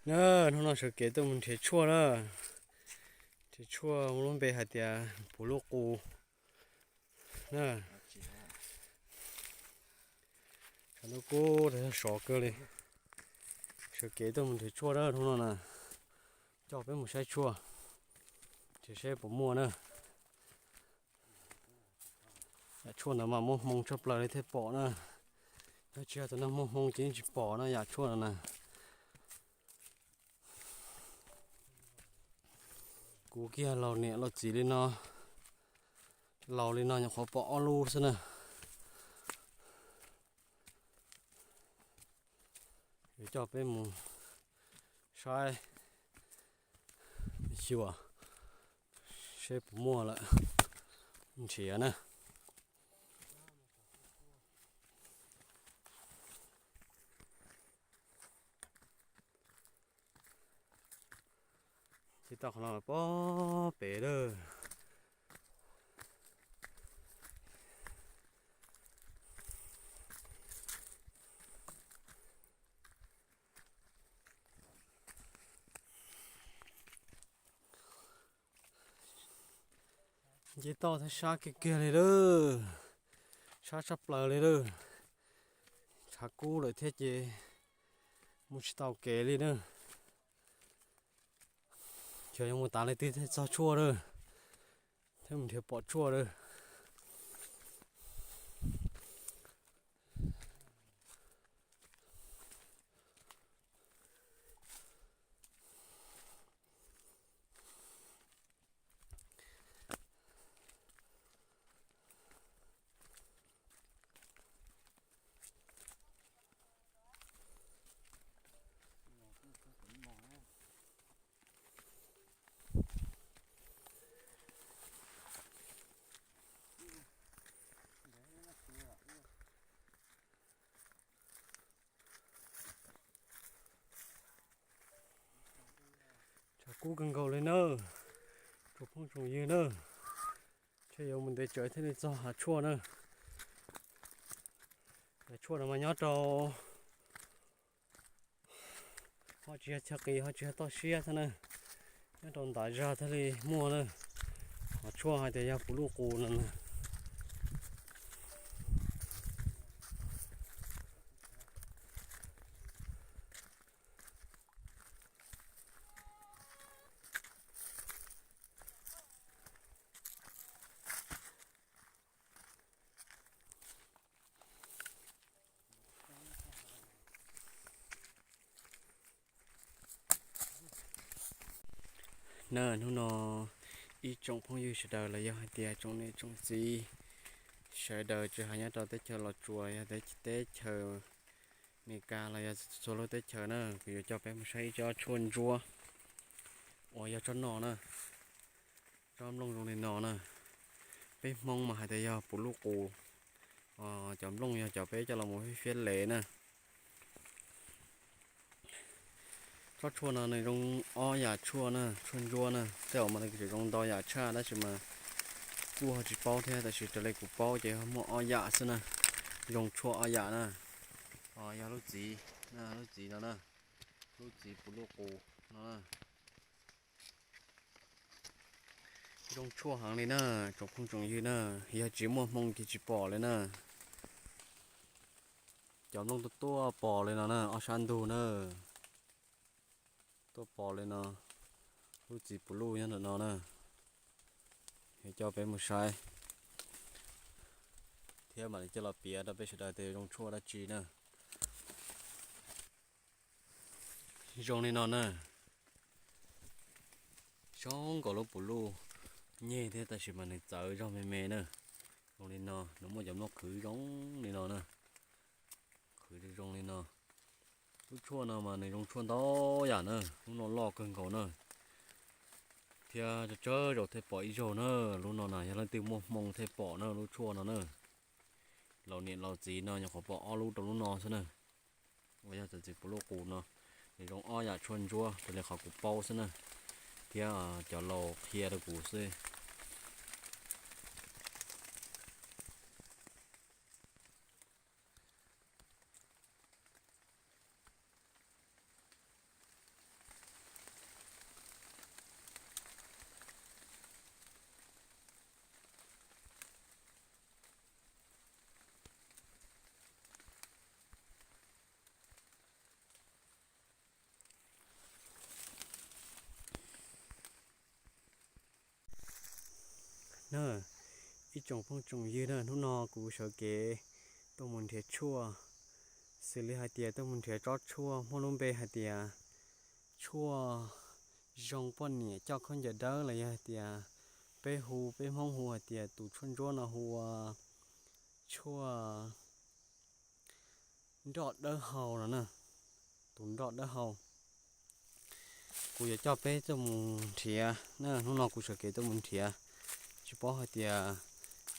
Na, hnub no sawv kev tuaj mus nrhiav tshuaj na. Nrhiav tshuaj lub npe hais tias puv luj qus na. Tshav ntuj kub tas sov kawg li. Sawv kev tuaj mus nrhiav tshuaj na hnub no na. Coj peb mus saib tshuaj, nrhiav saib puas muaj na. Yam tshuaj ntawd mas muaj hmoo tshaj plaws li thiaj pom na. Yog tsis yog tus neeg muaj hmoo ces yeej tsis pom na yam tshuaj no na. Kuv kiag laus niam laus txiv li no, laus li no nyuam qhuav pom ob lub xwb na. Yuav coj peb mus saib xyuas seb puas muaj lawm, nrhiav na. Ces tau qhov no pob pem lawm. Nce toj thiab sab kiag kiag li lawm, sab tshaj plaws li lawm. Tshav kub lawm thiab ces mus tsis tau kev li na. Xyov yuav mus tav li twg thiaj txog tshuaj lawm, thiab mus nrhiav pom tshuaj lawm. Tshav kub kawg nkaus li nawb, tsoom phooj tsoom ywg nawb. Ntshe yuav mus ntev tsawv thiaj li txog hav tshuaj na. Hav tshuaj no mas nyob rau, ho tsis yog chaw qis ho tsis yog toj siab thiab na, nyob rau ntav zag thiaj li muaj na. Hav tshuaj hais tias yog puv luj qus no na. Na, hnub no ib tsoom phooj ywg sawv daws los yog hais tias tsoom niam tsoom txiv sawv daws tsis hais nyob rau teb chaws Los Tsuas, yog teb chaws Amelikas los yog txhua lub teb chaws na, kuv yuav coj peb mus saib ib tsob tshuaj ntsuab uas yog tsob no na. Tsob nplooj zoo li no na, peb Hmoob mas hais tias yog puv luj qus. Cov nplooj yog cov peb coj los mus fiab fiab lev na. Tsob tshuaj no nws zoo ob yam tshuaj na, tshuaj ntsuab na, tej zaum mas nws tseem zoo ntau yam tshaj tab sis mas kuj ho tsis paub thiab, tab sis raws li kuv paub ces muaj ob yam xwb na, zoo tshuaj ob yam na. Yog lub txiv, lub txiv no na, lub txiv puv luj qus no na. Zoo tshuaj heev li na, tsoom phooj tsoom ywg na, yog tsis muaj hmoo ces tsis pom li na. Cov nplooj tuaj tuaj pos li no na, ob sab ntug na, tuaj pos li no, lub txiv puv luj nyob ntawm no na. Yuav coj peb mus saib thiab mam li coj los piav rau peb sawv daws tias zoo tshuaj dab tsi na. Zoo li no na, zoo nkaus lub puv luj nyeg thiab tab sis mas nws txawv zog me me na. Zoo li no, nws muaj cov nplooj qhwv zoo li no na, qhwv zoo li no. Lub tshuaj no mas nws zoo tshuaj ntau yam na, lub no loj kawg nkaus na, thiab tsawg tsawg zaus thiaj pom ib zaug na. Lub no na yog leej twg muaj hmoo thiaj pom na lub tshuaj no na. Laus niam laus txiv no nyuam qhuav pom ob lub rau lub no xwb na. Uas yog txiv puv luj qus no, nws zoo ob yam tshuaj ntsuab raws li qhov kuv paub xwb na, thiab cov laus qhia rau kuv xwb. Na, ib tsoom phooj tsoom ywg na, hnub no kuv sawv kev tuaj mus nrhiav tshuaj, xws li hais tias tuaj mus nrhiav tsob tshuaj muaj lub npe hais tias tshuaj zoo poj niam coj khaub ncaws dawb los yog hais tias peb hu, peb Hmoob hu hais tias tus tshuaj ntsuab no hu ua tshuaj nroj dawb hau no na, tus nroj dawb hau. Kuv yuav coj peb tuaj mus nrhiav na, hnub no kuv sawv kev tuaj mus nrhiav, tsis paub hais tias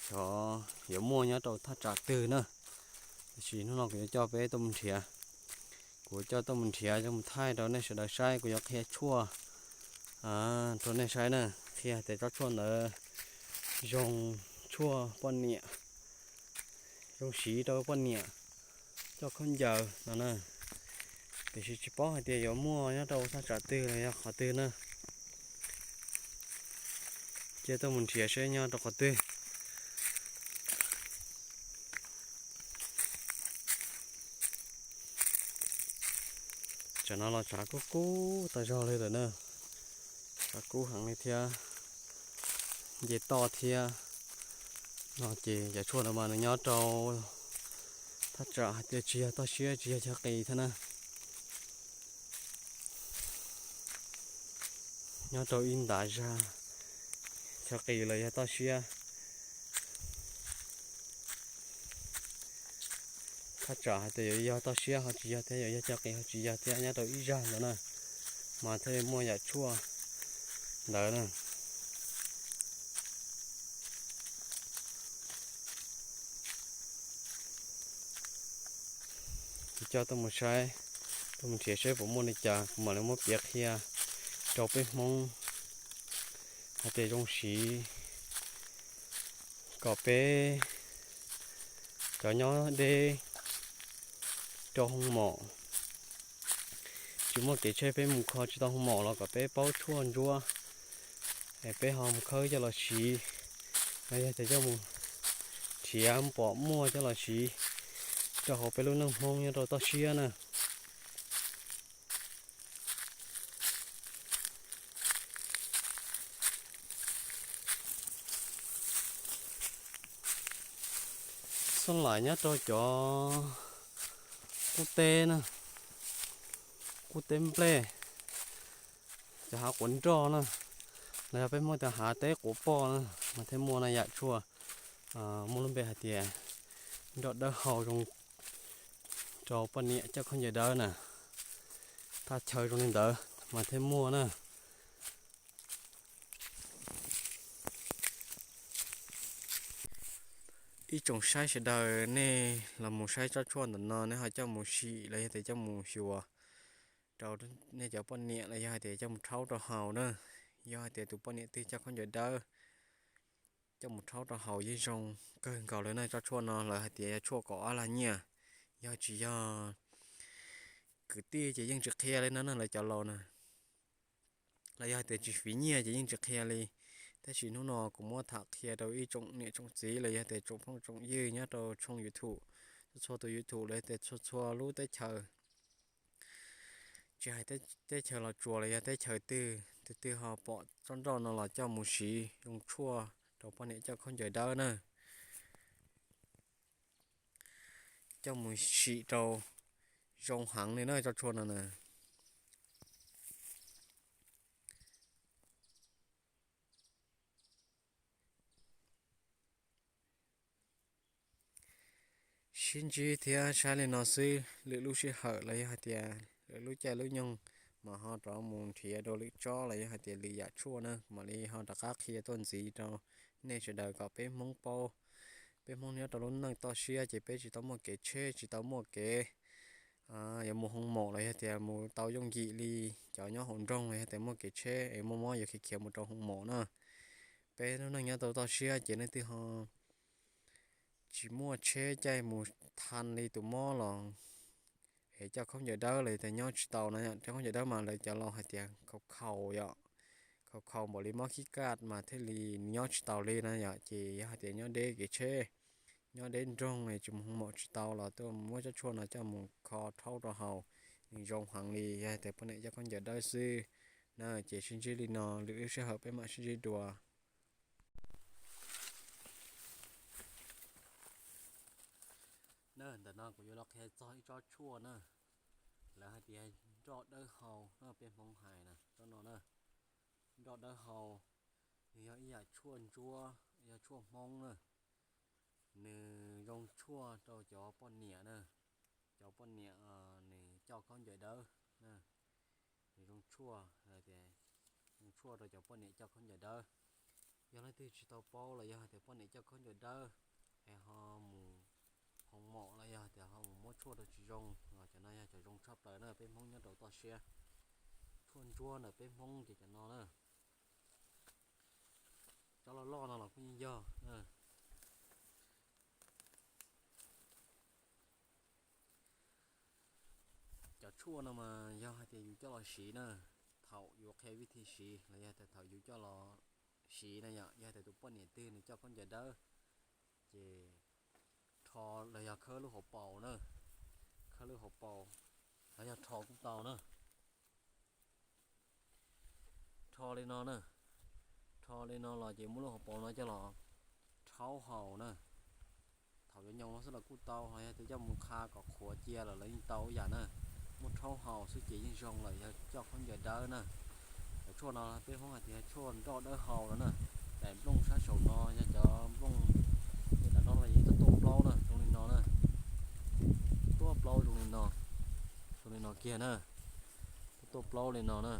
xyov yuav muaj nyob rau thaj tsam twg na. Tiam sis hnub no kuv yuav coj peb tuaj mus nrhiav, kuv yuav coj tuaj mus nrhiav coj mus thaij rau nej sawv daws saib, kuv yuav qhia tshuaj rau nej saib na, qhia tias tsob tshuaj ntawd zoo, tshuaj poj niam, zoo siv rau poj niam coj khaub ncaws no na. Tiam sis tsis paub hais tias yuav muaj nyob rau thaj tsam twg los yog qhov twg na. Cia tuaj mus nrhiav seb nyob rau qhov twg. Tsam no los tshav kub kub tag zog li lawm na, tshav kub heev li thiab, nce toj thiab. No ces cov tshuaj no mas nws nyob rau thaj tsam hais tias tsis yog toj siab tsis yog chaw qis thiab na, nyob rau ib ntav zag, chaw qis los yog toj siab. Thaj tsam hais tias yuav yog toj siab ho tsis yog thiab, yuav yog chaw qis ho tsis yog thiab, nyob rau ib zag ntawd na, mas thiaj li muaj yam tshuaj ntawd na. Kuv coj tuaj mus saib, tuaj mus nrhiav saib puas muaj li cas, kuv mam li muab piav qhia rau peb Hmoob hais tias zoo siv kom peb cov nyob deb rau hoo maum, tsis muaj kev tsheb peb mus kho tsis tau hoo maum los kom peb paub tshuaj ntsuab es peb ho mus khawb coj los siv, los yog tias coj mus nrhiav pom muaj coj los siv rau hauv peb lub neej Hmoob nyob rau toj siab na. Xab laim nyob rau cov qub teb na, qub teb nplej, cov hav quav nroj na, los yog peb Hmoob tias hav teb quav poj na, mas thiaj muaj na yam tshuaj muaj lub npe hais tias nroj dawb hau zoo rau poj niam coj khaub ncaws dawb na. Thaj chaw zoo li ntawd mas thiaj muaj na. Ib tsoom saib sawv daws, nej los mus saib tsob tshuaj ntawm no nej ho coj mus sim los yog tias coj mus xyuas rau nej cov poj niam los yog hais tias coj mus rhaub rau haus na. Yog hais tias tus poj niam twg coj khaub ncaws dawb, coj mus rhaub rau haus yeej zoo kawg nkaus li na. Tsob tshuaj no lawv hais tias yog tshuaj kaum ob lag nyiaj. Yog tsis yog kwv tij ces yeej tsis qhia li no na lawv cov laus na. Los yog hais tias tsis fiv nyiaj ces yeej tsis qhia li. Tab sis hnub no kuv muab tham qhia rau ib tsoom niam tsoom txiv los yog tias tsoom phooj tsoom ywg nyob rau tshooj YouTube, txhua txhua tus YouTube los yog tias txhua txhua lub teb chaws, tsis hais teb chaws Los Tsuas los yog teb chaws twg, tus twg ho pom tsob nroj no los coj mus siv zoo tshuaj rau poj niam coj khaub ncaws dawb na. Coj mus sim rau zoo heev li na tsob tshuaj no na. Sib ntsib thiab saib li no xwb, lwm lub sij hawm los yog hais tias lwm lub caij lub nyoog mas ho rov mus nrhiav dua lwm tsob los yog hais tias lwm yam tshuaj na, mam li ho rov qab qhia tuaj ntxiv rau nej sawv daws kom peb Hmoob paub. Peb Hmoob nyob rau lub neej toj siab ces peb tsis tau muaj kev tsheb, tsis tau muaj kev yuav mus hoo maum los yog tias mus tau yooj yim li cov nyob hauv nroog los yog tias muaj kev tsheb es muaj mob yuav khiav khiav mus rau hoo maum na. Peb lub neej nyob tau toj siab ces leej twg ho tsis muaj tsheb caij mus tha li tus mob los es coj khaub ncaws dawb los tias nyob tsis tau na. Coj khaub ncaws dawb mas lawv cov laus hais tias khaus khaus yom, khaus khaus npaum li mob khib kaj mas thiaj li nyob tsis taus li na yom. Ces yog hais tias nyob deb kev tsheb, nyob deb nroog es tsis mus hoo maum tsis tau los tuaj muab cov tshuaj no coj mus kho rhaub rau haus, nws zoo heev li. Yog hais tias poj niam coj khaub ncaws dawb xwb na. Ces sib ntsib li no, lwm lub sij hawm peb mam sib ntsib dua. Ntawm no kuv yuav los qhia txog ib tsob tshuaj na, lawv hais tias nroj dawb hau na, peb Hmoob hais na, tsob no na, nroj dawb hau, nws yog ib yam tshuaj ntsuab, yog tshuaj Hmoob na, nws zoo tshuaj rau cov poj niam na, cov poj niam nws coj khaub ncaws dawb na, nws zoo tshuaj, zoo tshuaj rau cov poj niam coj khaub ncaws dawb. Yog leej twg tsis tau paub los yog hais tias poj niam coj khaub ncaws dawb es ho mus hoo mom los yog tias ho mus muab tshuaj rau tsis zoo los cov no yog cov zoo tshaj plaws na, peb Hmoob nyob rau toj siab. Tshuaj ntsuab ntawm peb Hmoob ces cov no na. Cov loj loj no los kuj yeej yog. Cov tshuaj no mas yog hais tias yus coj los siv na, thaum yus qhia vij thi siv los yog tias thaum yus coj los siv na yom, yog hais tias tus poj niam twg nws coj khaub ncaws dawb, ces rho los yog khawb lub hauv paus na, khawb lub hauv paus los yog rho kuj tau na. Rho li no na, rho li no los ces muab lub hauv paus no coj los rhaub haus na. Thaum yuav nyoos no xwb los kuj tau, los yog tias coj mus qha kom qhuav cia lawm los yeej tau ib yam na. Muab rhaub haus xwb ces yeej zoo lawm, yog coj khaub ncaws dawb na. Cov tshuaj no peb Hmoob hais tias tshuaj nroj dawb hau no na. Daim nplooj sab saum no yog cov nplooj, daim no mas yeej tuaj tuaj plaub na, zoo li no na. Tuaj plaub zoo li no, zoo li no kiag na. Tuaj tuaj plaub li no na.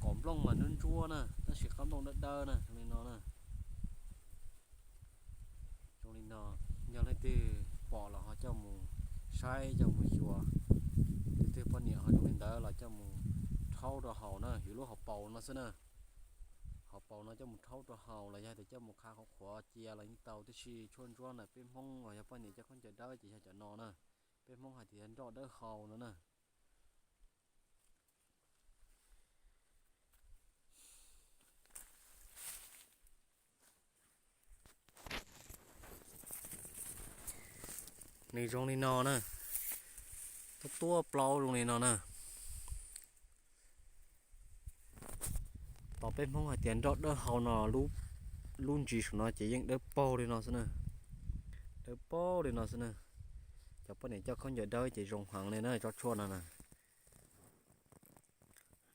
Qos nplooj mas ntsuab ntsuab na, tab sis qab nplooj dawb dawb na, zoo li no na. Zoo li no, yog leej twg pom los ho coj mus saib coj mus xyuas. Leej twg poj niam ho zoo li ntawd los coj mus rhaub rau haus na, yuav lub hauv paus no xwb na. Hauv paus no coj mus rhaub rau haus los yog tias coj mus qha qhuav qhuav cia los yeej tau, tiam sis tshuaj ntsuab ntawm peb Hmoob los yog poj niam coj khaub ncaws dawb ces yog cov no na. Peb Hmoob hais tias nroj dawb hau no na. Nws zoo li no na, tuaj tuaj plaub zoo li no na. Tos peb Hmoob hais tias nroj dawb hau no, lub ntsis saum no ces yeej dawb paug li no xwb na. Dawb paug li no xwb na. Cov poj niam coj khaub ncaws dawb ces zoo heev li na, tsob tshuaj no na.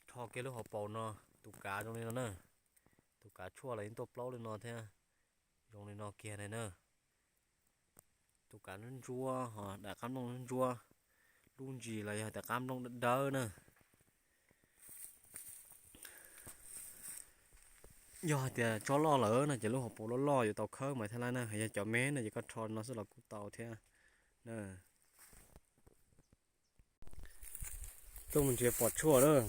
Rho kiag lub hauv paus no, tus kav zoo li no na. Tus kav tshuaj los yeej tuaj plaub li no thiab, zoo li no kiag li na. Tus kav ntsuab ntsuab ho daim qab nplooj ntsuab ntsuab, lub ntsis los yog tias qab nplooj dawb dawb na. Yog hais tias tsob loj lawm no ces lub hauv paus loj loj yuav tau khawb mas thiaj li na, yog cov me no ces koj rho no xwb los kuj tau thiab na. Tuaj mus nrhiav pom tshuaj lawm.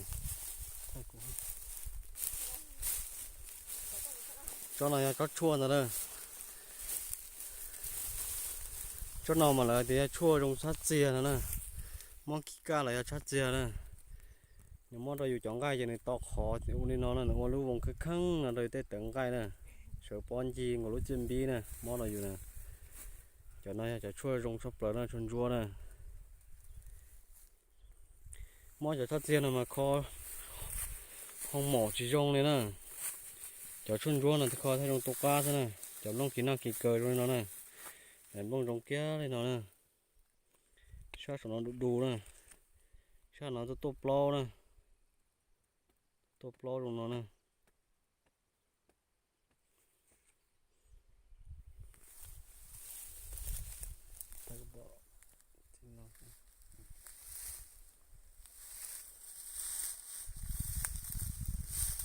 Tsob no yog tsob tshuaj ntag na. Tsob no mas lawv tias yog tshuaj zoo tshab txiag no na. Mob kib kaj los yog tshab txiag na. Nws mob rau yus cov nqaij ces nws to qhov ua li no na, nws ua lub voos kheej kheej no rau yus tej tawv nqaij na. Sawv pob ncig nkaus lub txiaj npib na, mob rau yus na. Cov no yog cov tshuaj zoo tshaj plaws na, tshuaj ntsuab na. Mob cov tshab txiag no mas kho hoo mom tsis zoo li na. Cov tshuaj ntsuab no kho thiaj zoo tu qab xwb na. Cov nplooj kiv noj kiv kaws zoo li no na. Daim nplooj zoo kiag li no na. Sab saum no du du na. Sab no tuaj tuaj plaub na. Tuaj plaub zoo no na.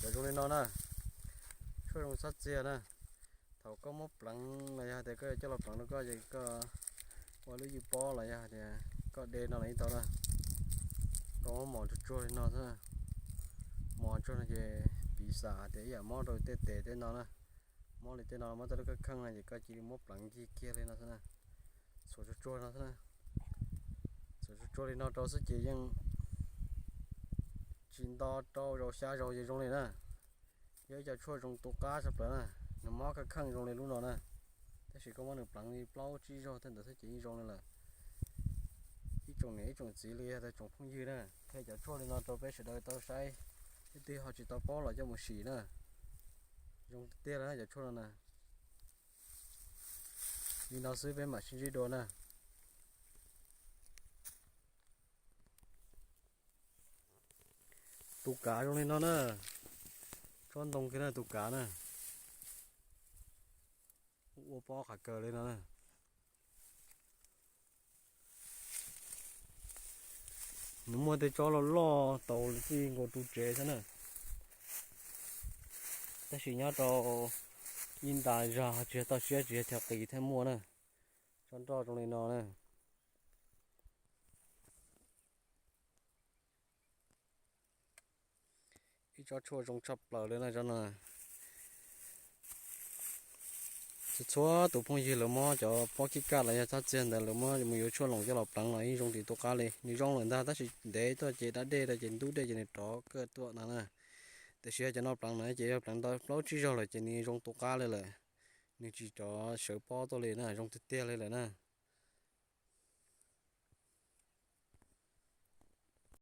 Cov zoo li no na, tshuaj zoo tshab txiag na. Thaum koj muab pleev los yog tias koj yuav coj los pleev rau koj ces koj ua lub ywj pob los yog tias koj de no los yeej tau na. Koj muab mos tsuag tsuag li no xwb, mos tsuag no ces piv xam tias ib yam mob rau tej tes tej no na. Mob li tej no, mob tej lub kheej kheej no ces koj cia li muab pleev ncig kiag li no xwb na. Txhuam tsuag tsuag no xwb na. Txhuam tsuag tsuag li no rau xwb ces yeej tsis nto rau zaus xya zaus ces zoo li na. Yog ib co tshuaj zoo tu qab tshaj plaws na, nws mob kheej kheej zoo li lub no na. Tab sis koj muab nws pleev li plaub tsib zaug tej ntawd xwb ces yeej zoo li lawm. Ib tsoom niam ib tsoom txiv li yog tias tsoom phooj ywg na, qhia cov tshuaj li no rau peb sawv daws tau saib, leej twg ho tsis tau paub los coj mus sim na. Zoo tiag tiag li na cov tshuaj no na. Li no xwb peb mam sib ntsib dua na. Tus kav zoo li no na. Tsob ntoo kiag na tus kav na. Ua pob qhav kaws li no na. Nws muaj tej tsob loj loj tau txij nkaus ru tsev xwb na. Tab sis nyob rau ib nta zog tsis yog toj siab tsis yog chaw qis thiaj muaj na. Tsob nroj zoo li no na. Ib tsob tshuaj zoo tshaj plaws li na tsob no. Txhua txhua tus phooj ywg lawv muab cov pob kib kaj los yog txhab txiag ntawd lawv muab mus yuav tshuaj loos coj los pleev los yeej zoo tim tus qab li. Nws zoo lawm ntag tab sis ntev tuaj ces da dej rau ces ntub dej ces nws rov kawj tuaj no na. Tiam sis yog cov no pleev na ces yog pleev tau plaub tsib zaug lawm ces nws zoo tus qab li lawm. Nws tsis rov sawv pob tuaj li na, zoo tiag tiag li lawm na.